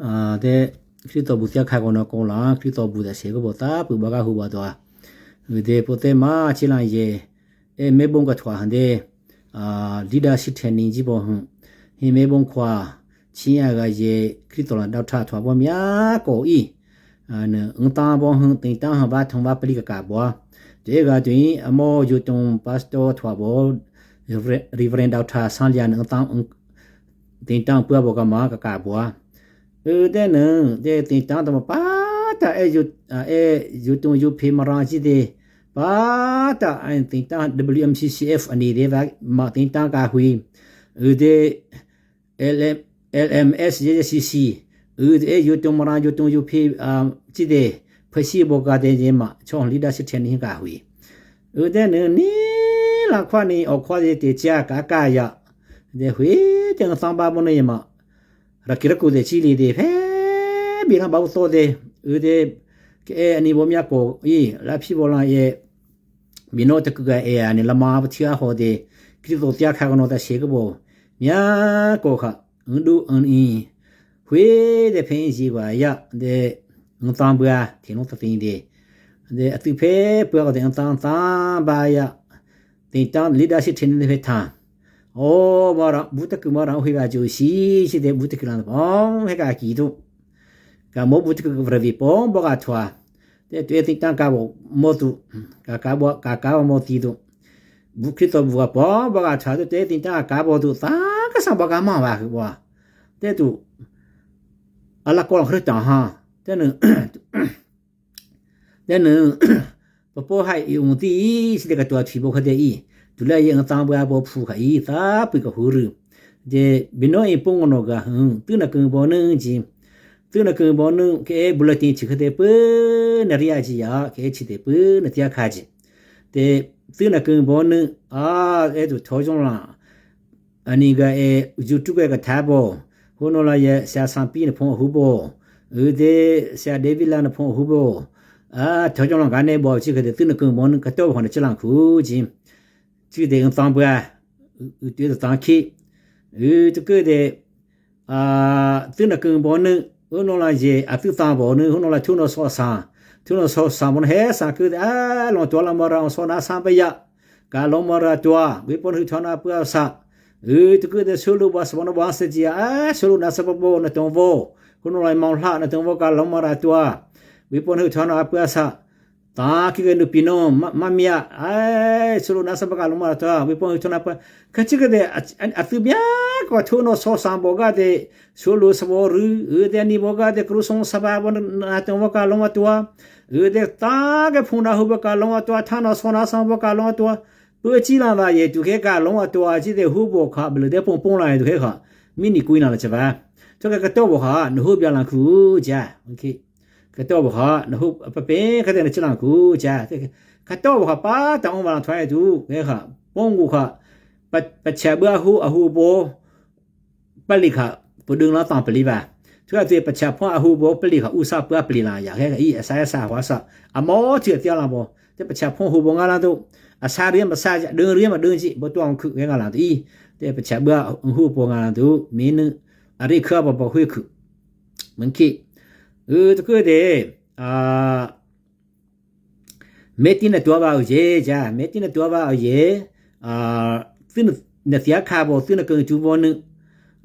ອາ ແຕ່ຄຣິສຕະບູຊາຄາກອນນະກອນລາ ຄຣິສຕະບູຕາເຊກະບໍຕາ ປຶບາກາຫູບາຕົວ ເອີ ເດໂປເຕມາ ຊິລາເຢ ເອ ເມບົງກະຖວາຫັ້ນເດ ອາ ລີດາຊິເທນນີຈິບໍຫຶ ເຮເມບົງຂວາ ຊິອາກາເຢ ຄຣິສຕະລາດາວທາຖວາບໍມຍາກອອີ ອາ ເນີ ອຶງຕາບໍຫຶ ຕິງຕາຫາວາທອງວາປະລິກະກາບົວ ເຈກາຕຸຍ ອາມໍຢູຕຸງ ປາສໂຕຖວາບໍ ເຣເວເຣນດາວທາ ຊາລຽນ ອຶງຕາ ຕິງຕາເປືອບໍກະມາກະກາບົວ ເອີ ແຕ່ໜຶ່ງ ແຕ່ຕິງຕາຕະມາປາຕາ ເອ ຢູ ອາ ເອ ຢູຕຸງ ຢູເພມາຣາຈິເດ ປາຕາ ອັນຕິງຕາ ດັບເບິນຢູເອັມຊີຊີເອັຟ ອັນນີ້ເດ ວ່າມາຕິງຕາກາຫຸຍ ເອີ ເດ ເອລເອັມ ເອລເອັມເອສ ເຈເຈຊີຊີ ເອີ ເດ ຢູຕຸງມາຣາ ຢູຕຸງ ຢູເພ ອາ ຈິເດ ເພຊີບໍກາເດເຍມາ ຊ່ອງລີດາຊິເທນນີກາຫຸຍ ເອີ ແຕ່ໜຶ່ງ ນີລາຄວານີອອກຄວາເດເຕຈາກາກາຍະ ເດຫຸຍ ເຕັງຕອງບາບົນເນຍມາ ຣະກິຣະກຸເດຈີລີເດ ແພບີນະບາອຸໂຕເດ ອືເດ ເອ ອັນນີ້ບໍ່ມີອາໂກ ອີ ລາພີໂບລາເອ ບິໂນຕະກຶກາເອ ອັນນີ້ລະມາປະເທດໂຮເດ ຄຣິໂຕຕຽຄາກະໂນຕະເຊກະໂບ ມີອາໂກຄະ ອືດູ ອືອີ ຫຸຍ ເດເພອີຈີກວ່າຍະ ເດ ອືຕອມເບືອ ເທໂນຕະຕິງເດ ເດ ອະຕຶເພ ເປືອກເດ ອືຕອມຕາບາຍະ ຕິງຕາມ ລະລິດາຊິເທນເດເພທາ ໂອ ມາຣະ ບຸຕະກຶມາຣະ ໂອ ເຮວາຈູຊີ ຊິເດ ບຸຕະກຶລານ ປອງ ເຮກາກີຕຸ ກາໂມ ບຸຕະກຶ ກະວະຣະວີ ປອງ ບໍກາທວາ ເຕ ເຕ ຕິງຕາມ ກາໂບ ໂມຕຸ ກາ ກາ ກາ ກາ ກາ ໂມຕິຕຸ ບຸ ຄຣິສໂຕ ບຸ ກາ ປອງ ບໍກາທວາ ເຕ ເຕ ຕິງຕາມ ກາໂບຕຸ ຕາ ກະສັງ ບໍກາມາ ວາ ຄື ບໍ່ ເຕ ຕຸ ອາລາ ກອນ ຄຣິສຕາ ຫາ ເຕ ໜຶ່ງ ແລະ ໜຶ່ງ ປະໂປໃຫ້ອີອົງຕີ ຊິເດກະຕົວຖີໂບຄະເດອີ ຕຸລາເຢ ອາຕາເບອາໂບພູຂະອີ ຕາປືກະຫູລື ເຈ ບິໂນອີປຸງໂນກະ ຕື້ນະກຶງບໍໜຶ່ງຈີ ຕື້ນະກຶງບໍໜຶ່ງ ເຄເອ ບຸລະຕິງ ຊິຄະເດປື ນະຣິຍາຈີຍາ ເຄເອ ຊິເດປື ນະຕິຍາຄາຈີ ເຕ ຕື້ນະກຶງບໍໜຶ່ງ ອາ ເອ ຕຸ ໂທຈອງລາ ອານິກາເອ ຢູທູບເບກະທາໂບ ໂຮໂນລາເຢ ເຊຍສາມປີນະພົງອະຫູໂບ ອືເດ ເຊຍເດວິດລານະພົງອະຫູໂບ ອາ ເຖົ້າຈອງລອງກາເນໂບ ຊິກະເດ ຕື້ນະກຶງໂມນ ກະໂຕຂອງເດຈະລາງຄູຈີ ຈື່ເດຕອງເບືອ ອື ອື ຕອງຄີ ອື ຕະກືເດ ອາ ຕື້ນະກຶງໂມນ ໂຮໂນລາເຢ ອາ ຕື້ຕາໂບນ ໂຮໂນລາທູໂນຊໍສາ ທູໂນຊໍສາໂມນ ເຮສາກືເດ ອາ ລອງຕົວລະມະຣາ ອອງຊໍນາສາມປະຍະ ກາລົງມາລາຕົວ ວິປົນຫືທອນອາປາສະ ອື ຕະກືເດ ຊຸລຸບາສະບານະບາສະເຈຍ ອາ ຊຸລຸນາສະບາໂບ ນະຕົງໂວ ຄຸນໂນລາຍມອງລະ ນະຕົງໂວ ກາລົງມາລາຕົວ ວິປົນຫືທອນອາປາສະ ຕາກິເກນຸປິໂນ ມະ ມະເມຍ ອາ ຊຸລຸນາສະບາກາລົງມາລາຕົວ ວິປົນຫືທອນອາປາ ຄະຈິກະເດ ອາ ອາ ອາຕຸບຍາ ກວາທູໂນຊໍສາມໂບກາເດ ຊຸລຸສະໂວຣື ອື ເດນີໂບກາເດ ກຣູຊົງສະບາໂບ ນະຕົງໂວ ກາລົງມາຕົວ ອື ເດຕາເກພຸນນາຫູໂບກາລົງມາຕົວ ທານອສອນາສອງໂບກາລົງມາຕົວ ເປີຈີລາວາເຢ ຕຸເຄກາລົງອາຕົວ ຈິເຕຫູໂບຄາ ເບເລີເດປົງປົງລາຍຕຸເຄຄາ ມິນິກຸຍນາລະຈະວາ ໂຕກະກະໂຕໂບຄາ ນະຫູບຍາລາງຄູຈາ ໂອເຄ ກະໂຕໂບຄາ ນະຫູບປະເປ ກະເຕນະຈະລາງຄູຈາ ກະໂຕໂບຄາ ປາຕາອົງວາລາງທວາຍຕຸເຄຄາ ປົງກູຄາ ປະ ປະຊາເບືອຫູ ອາຫູໂບ ປະລິຂະ ປະດຶງລາວຕາງປະລິບາ ເທື່ອເຕປະຊາພອງອາຫູໂບ ປະລິຂະ ອຸສາເປືອປະລິລາຍາ ແຮກະອີ ອາສາ ອາສາ ຫວາສາ ອາໝໍ ເທື່ອຕຽລາໂບ ເຕປະຊາພອງຫູໂບງາລາໂຕ ອາສາເຣຍມ ອາສາຈະດຶງເຣຍມາດຶງຈິ ບໍ່ຕ້ອງຄືແຮກະລາໂຕອີ ເຕປະຊາເບືອຫູໂບງາລາໂຕ ມີໜຶ່ງ ອາລິເຄືອ ປະປະຫຸຍຄື ມັນຄີ ອື ຕະຄືເດ ອາ ເມຕິນະຕົວບາເຢຈາ ເມຕິນະຕົວບາເຢ ອາ ຕຶນນະເຊຍຄາໂບ ຕຶນນະເກີງຈູໂບໜຶ່ງ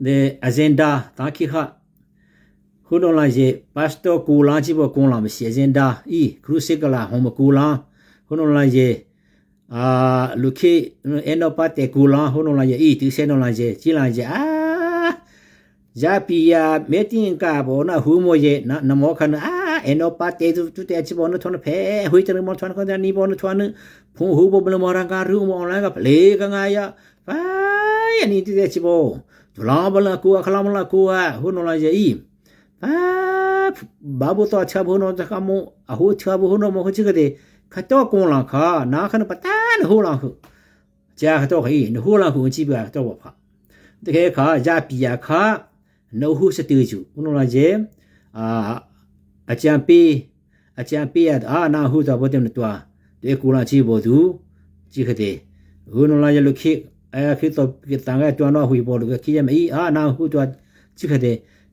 ເດ ອາເຈນດາ ຕາຄີຄະ ໂຮໂນລາເຢ ປາສໂຕກູລາ ຈິໂບກູລາ ເມຊິອາເຈນດາ ອີ ຄຣູເຊກະລາ ໂຮມະກູລາ ໂຮໂນລາເຢ ອາ ລູເຄ ເອໂນປາເຕກູລາ ໂຮໂນລາເຢ ອີ ຕິເຊໂນລາເຢ ຈິລາເຢ ອາ ຢາປີຢາເມຕິງກາໂບນະຫູໂມເຢນະ ນະໂມຄະນະ ອາ ເອໂນປາເຕຕຸຕຸເຕອາຈິໂບນະໂທນະເພ ຫຸຍຕະນະໂມນະໂທນະຄອນຕະນີໂບນະໂທນະ ຜູຫູໂບເບລະມໍຣະກາຣູໂມອອນລາຍກະເປລກະງາຍະ ປາຍອານິຕິເຕອາຈິໂບ ຕຸລາບັນລະກູອາຄະລາບັນລະກູອາ ຫູໂນລາເຢອີ ປາ ບາບຸຕອາຊາບຸໂນຕະຄະໂມ ອາຫູຊາບຸໂນໂມໂຄຈິກະເຕ ຄະໂຕໂກງລາຄາ ນາຄະນະປະຕານະຫູລາຫື ຈາຄະໂຕຄະອີ ນະຫູລາຫືຈິບາຄະໂຕວະພະ ຕະເຄຄາ ຢາປີຢາຄາ ນະຫູສະຕີຈູ ອຸໂນລາເຈ ອາ ອາຈານປີ ອາຈານປີອາ ນາຫູຕວະບໍ່ເຕັມນະຕົວ ເຕກູລາຈິບໍ່ດູ ຈິຄະເຕ ອຸໂນລາເຈ ລຸເຄ ອາ ຄຣິໂຕ ກິດຕັງ ອາ ຕົວນອຫູບໍ່ລຸເຄ ຄີຍາມອີ ອາ ນາຫູຕົວ ຈິຄະເຕ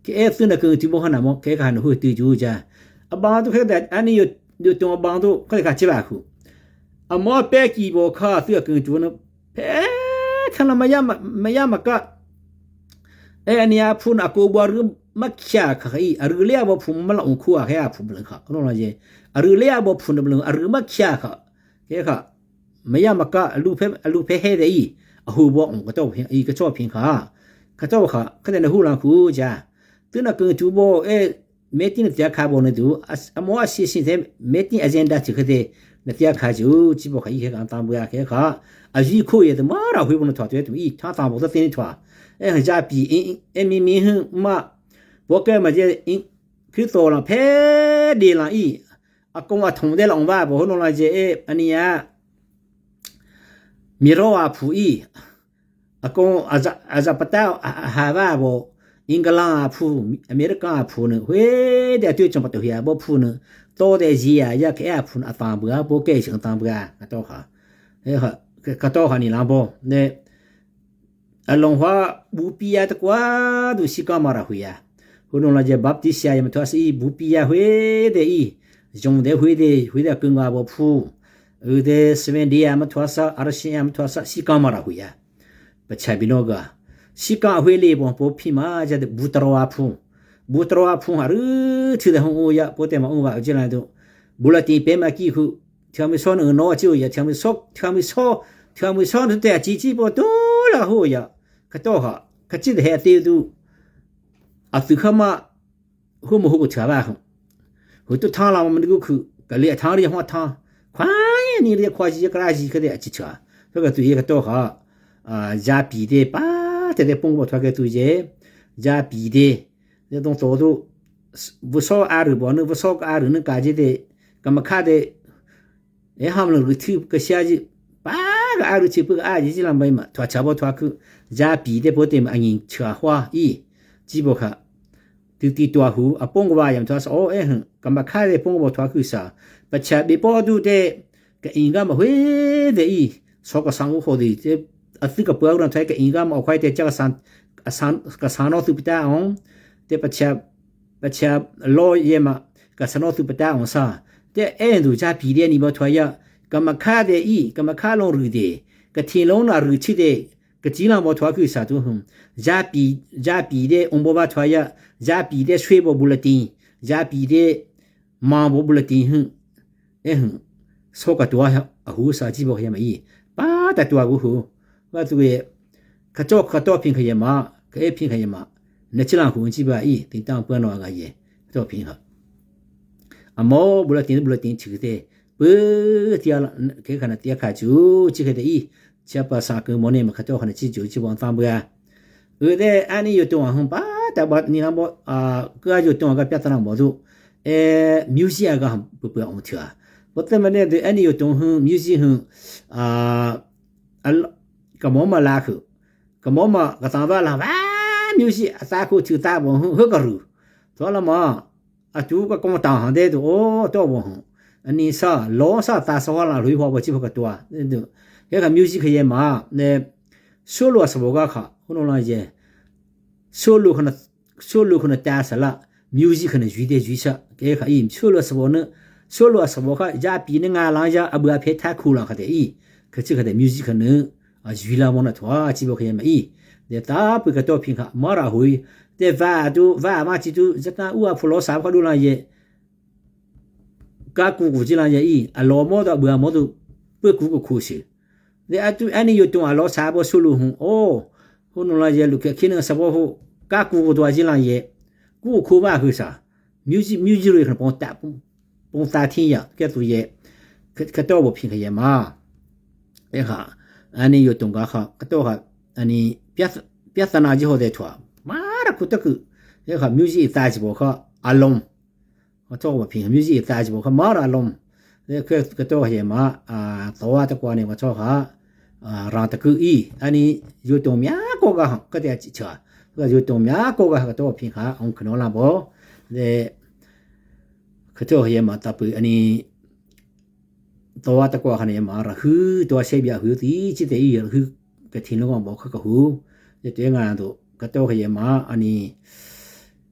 ကဲသုနကုံတူဘိဟနမ့ၢ် ကဲကဟနဟုတုၤယူၤယၤ အဘၣ်သူခဲကဲ အနံၣ်ယိၤတိၢ်အဘၣ်သူ ခဲကဲကးစၢ်ဘၣ်ခု အမ့ၢ်ပဲကံၢ်ဘိခါသုအကုံတူန့ၣ် ဖဲထၢၣ်လၢမယါမက အဲ အနံၣ်အဖုန့ၣ် အကိးဘှီရုမၢ်ခံခါအံၤ အရုလၢအဘီဖုမ့ၢ်လၢအိၣ်ခိအခဲအဖုဘျၢခါ အနီၢ်လီၤယဲ အရုလၢအဘီဖုန့ၣ်ဘျၢ အရုမၢ်ခံခါ ကဲခါ မယါမက အလူၤဖဲဟဲသဲအံၤ အဟူးဘီအိၣ်ကတီၢ်ဖဲအံၤ ကတီၢ်ဖဲခါ ကတီၢ်ခါ ခဲကဲနဟုလီၤခုယၤ သုနကုံတူဘိ အဲ မဲာ်တံၢ်နသ့ခါဘိန့ၣ်သူ အမ့ၢ်အဆံးဆံးသဲ မဲာ်တံၢ် agenda ထုးခဲသဲ နသ့ခါယူၤ စံးဘီခါအံၤခဲကးသးဘှၢခဲခါ အယူၤခိၣ်ယဲၢ်တမၤရၤဝံၤဘိန့ၣ်ထွါ တဲတမံၤအံၤ ထါသးဘိသ့န့ၣ်ထွါ အဲ ယါပံၤ အဲ မံၤမံၤဟ့ၣ်မး ဘီကဲမးယဲ ခရံာ်သီလီၤဖဲဒ့လီၤအံၤ အကိးအထိၣ်ဒဲလီၤအီၤဘၣ်ဘီ ဟိနီၢ်လီၤယဲ အဲ အနံၣ်ယါ မံၤရီအဖုအံၤ အကိး အစၢ်ပတၢ်ဟးဘၣ်ဘီ အ့ကလၢၣ်အဖု အမဲရကၤအဖုန့ၣ် ဝ့ၢ်ဒဲးအတုၤကၠီၣ်ပတဟံၣ်အဘီဖုန့ၣ် တီဒဲးယံၤယၤ ယဲခဲအဖုန့ၣ် အသးဘှၢဘီကဲဆၢသးဘှၢ ကတီၢ်ခါ ကတီၢ်ခါနံၣ်လါဘီ အလီၢ်ဟါ ဘူပံယါတကွၢ်ဒူၣ် စံးကီမၤရၤဝံၤယၤ ဟိနီၢ်လီၤယဲ ဘၣ်ပတံစၢ်ယဲမထွါစံးအံၤ ဘူပံယါဝ့ၢ်ဒဲးအံၤ ယီၣ်ဒဲးဝ့ၢ်ဒဲး ဝ့ၢ်ဒဲးအကုံဂၤဘီဖု အုးဒဲး စဝ့ၣ်ဒ့ယါမထွါစၢ် အရၡံယါမထွါစၢ် စံးကီမၤရၤဝံၤယၤ ပဆၢဘံနီၣ်ဂၤ စံးကီအဝ့ၢ်လ့ၣ်ဘီ ဘီဖံးမၤယၤ ဘူတရီအဖု ဘူတရီအဖု အရုထုးဒဲးဟီၣ်အိၣ်ယၤ ဘီတဲမၤအိၣ်ဘၣ်အုးကလၢ်ဒိၣ် ဘူလတံၢ်ပဲမၤကံၢ်ဃု ထၢမုၢ်ဆီန့ၣ်နီၢ်ကံၢ်အိၣ်ယၤ ထၢမုၢ်ဆီ ထၢမုၢ်ဆီ ထၢမုၢ်ဆီန့ၣ်တဲအစံးစံးဘီတိၢ်လၢဟီၣ်အိၣ်ယၤ ကတီၢ်ခါ ကစံးတဟဲအသ့ဒူၣ် အသုးခီမး ဟိမိၢ်ဟိကထၢဘၣ် ဟိတထါလီၤမနုၤကခု ကလၢအထါလၢယဟီၣ်ထါ ခွါယဲနံၣ်လၢယခွါယံၤယကရၢ်ယံၤကဒဲးအစံးဆၢ ဖဲကသူယဲကတီၢ်ခါ ယါပံၤဒဲး ပၢ်တဲဒဲးပိာ်ကဘီထွါကဲသူယဲ ယါပံၤဒဲး ယဲဒိၣ်သိးဒိၣ် ဝၢ်ဆီအါရုၢ်ဘီန့ၣ် ဝၢ်ဆီကအါရုၢ်န့ၣ်ကးယဲဒဲး ကမခါဒဲး အဲ ဟီၣ်မနုၤဂုာ်ထုကဆှါယံၤ ပၢ်ကအါရုၢ်ဆံး ပၢ်ကအါယံၤယံၤလီၤဘၣ်မး ထွါဆၢဘီထွါခု ယါပံၤဒဲး ဘီတဲမၤအငံၢ်ဆၢဟါအံၤ စံးဘီခါ တုၤတံၤတွၤဟူ အပိာ်ကဘီယဲမထွါစၢ် အိၣ်အဲ ကမခါဒဲးပိာ်ကဘီထွါခုစၢ် ပဆၢဘံပီဒူၣ်တဲ ကအံၤဂၤမးဝ့ၢ်ဒဲးအံၤ ဆီကဆၣ်အိၣ်ဃီဒံး အသုကပၢၤအုရၣ်ထွဲ ကအံၤဂၤမးအီခွါတဲ ကဆၣ်နီၣ်သုးပတၢ်အီၤ တဲ ပဆၢလီၤယဲမး ကဆၣ်နီၣ်သုးပတၢ်အီၤစၢ် တဲအဲၣ်ဒိး ယါပံၤဒဲးနံၣ်ဘီထွါယၤ ကမခါဒဲးအံၤ ကမခါလီၤရုၢ်ဒဲး ကထံၣ်လီၤနၤရုၢ်ဆံးဒဲး ကစံၣ်လီၤဘီထွါခုစၢ်တူၢ် ယါပံၤ ယါပံၤဒဲး အိၣ်ဘီဘၣ်ထွါယၤ ယါပံၤဒဲး ဆွဲဘီဘူလတံၢ် ယါပံၤဒဲး မၤဘီဘူလတံၢ် အဲ ဆီကတွၤအဟူစၢ် စံးဘီခါယဲမးအံၤ ပၢ်တတွၤကဟူ ဘၣ်သူဝဲ ကတီၢ်ကတီၢ်ဖံးခါယဲမး ကအဲၣ်ဖံးခါယဲမး နဆံလၢဟူစံးဘၣ်အံၤ သ့ၣ်တၢ်ပၢၢ်နီၢ်အဂၤယဲ ကတီၢ်ဖံးခါ အမ့ၢ်ဘူလတံၢ် ဘူလတံၢ်ထုးသ့ ပၢ်တံၢ်ခဲခါနတံၢ်ခါစူၤ စံးခဲသ့အံၤ ဆၢပၢ်စၢ်ကမီၤန့ၣ် မ့ၢ်ကတီၢ်ခါနစံးစူၤ စံးဘီသးဘှၢ အုးဒဲး အနံၣ်ယိၤတိၢ်အဟူ ပၢ်တၢ်ဘၣ်နံၣ်လါဘီ ကယိၤတိၢ်အဂၤ ပြဿနာဘီဒိၣ် အဲ music အဂၤ ပပှၤအီၤထၢၣ် ဘီသ့ၣ်မးန့ၣ် ဒ် အနံၣ်ယိၤတိၢ်ဟူ music ဟူ ကမီၤမးလၢခု ကမီၤမးကသးဘၣ်လၢ ဝဲ music အသးခိၣ်ထုးသးဘီဟူ ဟၢကရူၢ် သီလီၤမး အတူကကီတၢ်ဟးဒဲးဒိၣ် အိၣ်တီၢ်ဘီဟူ အနံၣ်စၢ် လီၤစၢ်သးစၢ်ဝဲလၢ လွံၢ်ဟီၣ်ဘီစံးဖီကတွၤ ကဲခါ music ခါယဲမး နဲ solo အစဘီဂၤခါ ဟိနီၢ်လီၤယဲ solo ခါန solo ခါနတၢ်စၢ်လၢ music ခါနယွံဒဲးယွံဆၢ ကဲခါအံၤ solo အစဘီန့ၣ် solo အစဘီခါ ယါပံၤန့ၣ် ငါလၢယၤ အဘုးအဖဲထးခူလီၤခါဒဲးအံၤ ခါဆံးခါဒဲး music ခါန့ၣ် ယွံလၢမီၢ်နထွါ စံးဘီခါယဲမးအံၤ ဒ်သးပှၢ်ကတီၢ်ဖံးခါ မၤရၤဟူ ဒ်ဝဲအဒိ ဝဲအမါစံးတူၢ် ယတၢ်အူအဖိလီၤစၢ်ဖီဒိၣ်လီၤယဲ ကးကူကစံးလီၤယဲအံၤ အလီၤမီၢ်ဒီးအဘုးအမီၢ်ဒီး ပၢၢ်ကူကခိၣ်စ့ၢ် ဒ်အတု အနံၣ်ယိၤတိၢ်အလီၤစၢ်ဘီ solo ဟူ အိၣ် ဟိနီၢ်လီၤယဲ လူၤခဲခံန့ၣ် စဘီဟူ ကးကူကတွၤစံးလီၤယဲ ကူကခိၣ်ဘၣ်ဟုစၢ် music music ရ့ၣ်ခါနပူၤတၢ် ပူၤသးထံယၤ ကဲသူယဲ ကတီၢ်ဘီဖံးခါယဲမး အဲခါ အနံၣ်ယိၤတိၢ်ဂၤခါ ကတီၢ်ခါ အနံၣ် ပြဿနာယဟီၣ်ဒဲးထွါ မၤရၤခူတကု အဲခါ music အသးစဘီခါ အလီၢ် ကတီၢ်ဘီဖံး music အသးစဘီခါ မၤရၤအလီၢ် ကတီၢ်ခါယဲမး သဝီတကွၢ်န့ၣ် ကတီၢ်ခါ ရၤတကုအံၤ အနံၣ်ယိၤတိၢ်မးကိးဂၤ ကတဲဆၢ ယိၤတိၢ်မးကိးဂၤ ကတီၢ်ဘီဖံးခါ အီၣ်ခနီလၢဘီ ဒ် ကတီၢ်ခါယဲမး တၢ်ပၢၢ်အနံၣ် သဝီတကွၢ်ခါန့ၣ်ယဲမး ရဟု တဝီဆဲးဘံးဟုသံ စံးတဲအံၤ ရဟု ကထံၣ်လီၤဘီခါကဟူ ယတဲငါဒိၣ် ကတီၢ်ခါယဲမး အနံၣ်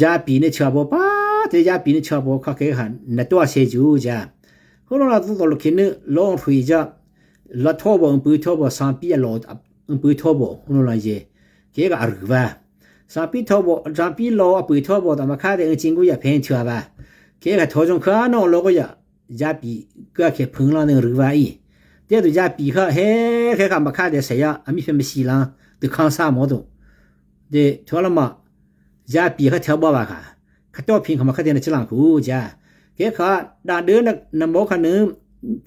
ຢາປີນີ້ເຊື່ອບໍ່ ປາດເຕ ຢາປີນີ້ເຊື່ອບໍ່ ເຂົາເຄີຍຫານະຕົວເຊຈູຈາ ໂຄໂຣນາຕຸຕອນລູກຄີນຶ ລອງທຸຍຈາ ລະທໍບໍອຳປືທໍບໍ ສາມປີອະລໍອຳປືທໍບໍ ໂຄໂຣນາເຢ ເຄກະອາຣືວາ ສາມປີທໍບໍ ສາມປີລໍອຳປືທໍບໍ ຕາມາຄາເດ ເອີ ຈິງກຸຢາແພງເທື່ອວ່າ ເຄກະທໍຈົງຄານອງລໍກໍຢາ ຢາປີກະເຂດເພິງລາວໜຶ່ງຫຼືວ່າອີ ເຕຕຸຢາປີຄະເຮ ເຄຄະມາຄາເດສະຍາ ອາມີເຟມຊີລາ ຕຶກຄັງຊາໝໍຕຸ ເດ ທໍລະມາ ຢາປີຄະເທວບໍ່ວ່າຄະ ຄະໂຕພິງຄະມາຄາເດນະຈະລາງຄູຈາ ເຄຄະ ດາເດີນນະໝໍຄະໜຶ່ງ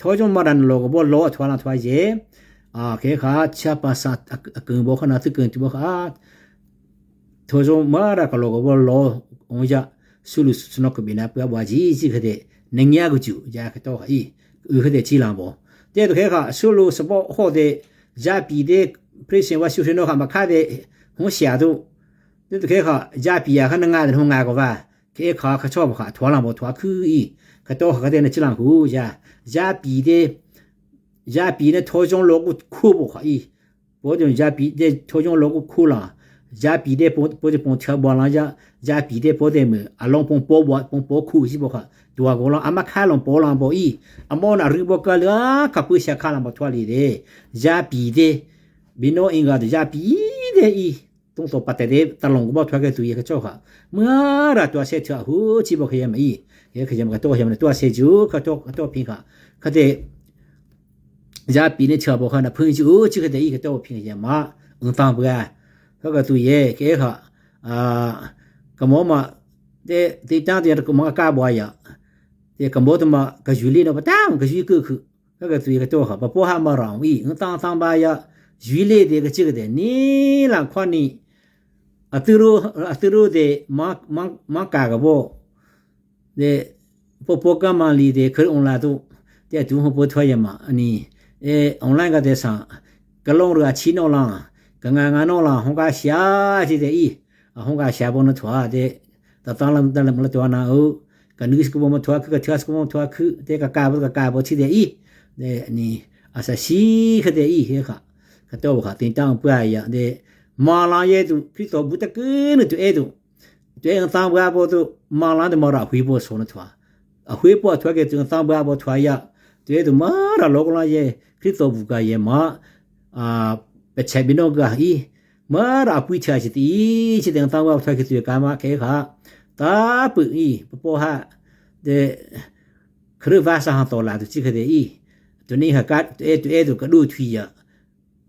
ທໍຈົງມາດັນລໍກໍບໍ່ລໍ ທໍລາງທົວເຢ ອາ ເຄຄະ ຊາປາສາ ອາ ອາກຶງບໍ່ຄະນະ ຕຶກກຶງຕິບໍ່ຄະ ໂທໂຈມາຣາກະໂລກະວະໂລ ໂອຍະ ສຸລຸສຸນະກະບິນະ ເພື່ອວ່າຈີຈິກະເດ ນະຍາກຸຈູ ຢາກະໂຕຄະອີ ອືຄະເດຈີລາບອ ເຕໂຕເຄຄະ ສຸລຸສະໂປໂຄເດ ຢາປີເດ ພຣິເຊນວາສຸເຊໂນຄະ ມາຄາເດ ໂຮເຊຍໂຕ ເຕໂຕເຄຄະ ຢາປີຍາຄະນະງາເດ ໂຮງາກະວາ ເຄຄະ ຄະຊອບຄະ ທວລາບອ ທວຄືອີ ຄະໂຕຄະເດນະຈິລາງຄູ ຢາ ຢາປີເດ ຢາປີເນ ໂທໂຈໂລກຸຄູໂບຄະອີ ໂປເດຢາປີເດໂທຍົງໂລກຸຄູລາ ຢາປີເດໂປ ໂປເດໂປເທວບອລາ ຢາ ຢາປີເດໂປເດມື ອາລອງໂປງໂປບວ ໂປງໂປຄູຊິບໍ່ຄະ ຕົວໂກລາ ອາມາຄາລອງໂປລາບໍ່ອີ ອາມອນອາລຶບໍ່ກະເຫຼືອ ຄະປືເຊຄາລາບໍ່ທວລີເດ ຢາປີເດ ບິໂນອິງກາ ຢາປີເດອີ ຕົງໂຕປະເຕເດ ຕະຫຼງບໍ່ທວແກຕຸຍກະໂຈຄະ ເມື່ອລາຕົວເຊເທືອຫູຊິບໍ່ຂະເຢມອີ ເຄຂະເຢມກະໂຕຂະເຢມຕົວເຊຈູ ກະໂຕ ກະໂຕພິງຄະ ຄະເດ ຢາປີນີ້ເຊື່ອບໍ່ຄະນະ ເພິ່ງຈະອູ້ຈຶກະເດອີກະໂຕພິງຍາມາ ອຶງຕາງເບືອ ເຂົາກະຕຸເຍເກຄະ ອາ ກະໝໍມາ ເຕ ຕິຕາງຕິກະມາກາບວາຍາ ເຕກະໝໍຕະມາກະຢູລີນະປະຕາງ ກະຢູລີກຶກຄື ເຂົາກະຕຸຍກະໂຕຄະ ປະໂປຫາມາຣອງອີ ອຶງຕາງຕາງບາຍາ ຢູລີເດກະຈຶກະເດ ນີລາງຄວານນີ ອາຕຸຣູ ອາຕຸຣູເດ ມາ ມາ ມາກາກະໂບ ເດ ໂປໂປກະມາລີເດ ເຄີອອງລາຕຸ ເຕອາຕຸໂຮໂປທວຍາມາ ອານີ ເອ ອອງລາຍກະເດສາ ກະລອງເຮືອອາຊີນອງລາ ກະງາງານອງລາ ຫົງກາຊຽ ທີ່ເດອີ ອາຫົງກາຊຽບໍ່ນະທວາເດ ຕະຕາລຳຕະລຳລະຕົວນາເອີ ກະນຶສກະບໍ່ມາທວາ ຄືກະເທສກະບໍ່ມາທວາ ຄືເດກະກາບໍ່ກະກາບໍ່ທີ່ເດອີ ເດ ອານີ ອາສາຊີຄະເດອີ ເຮຄະ ກະໂຕຄະ ຕິງຕາງປາຍາ ເດ ມາລາເຍຕຸ ຄຣິສໂຕບຸຕະກືນຕຸເອຕຸ ເຕອາຕັງບາໂບຕຸ ມາລາເດມາຣາຫຸຍໂບໂຊນະທວາ ອາຫຸຍໂບທວາເກຕຸ ອາຕັງບາໂບທວາຍາ ເຕຕຸມາຣາໂລກລາເຍ ຄຣິສໂຕບຸກາເຍມາ ອາ ເປເຊບິໂນກາອີ ມາຣາອາປຸຍທາຊິຕິ ຊິເຕອາຕັງບາໂບທວາເກຕຸກາມາເຄຄະ ຕາປຶອີ ປະໂປຫະ ເດ ຄະຣຶວາສະຫະໂຕລາຕຸຈິກະເດອີ ໂຕນີ້ຫະກາດ ເອ ໂຕເອ ໂຕກະດູທຸຍຍາ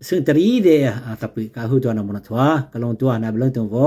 ຊຶ່ງຕະຣີເດ ອາ ຕະປືກາຫູຕົວນຳມະນະທວາ ກະລອງຕົວນາເບເລີງຕົງໂວ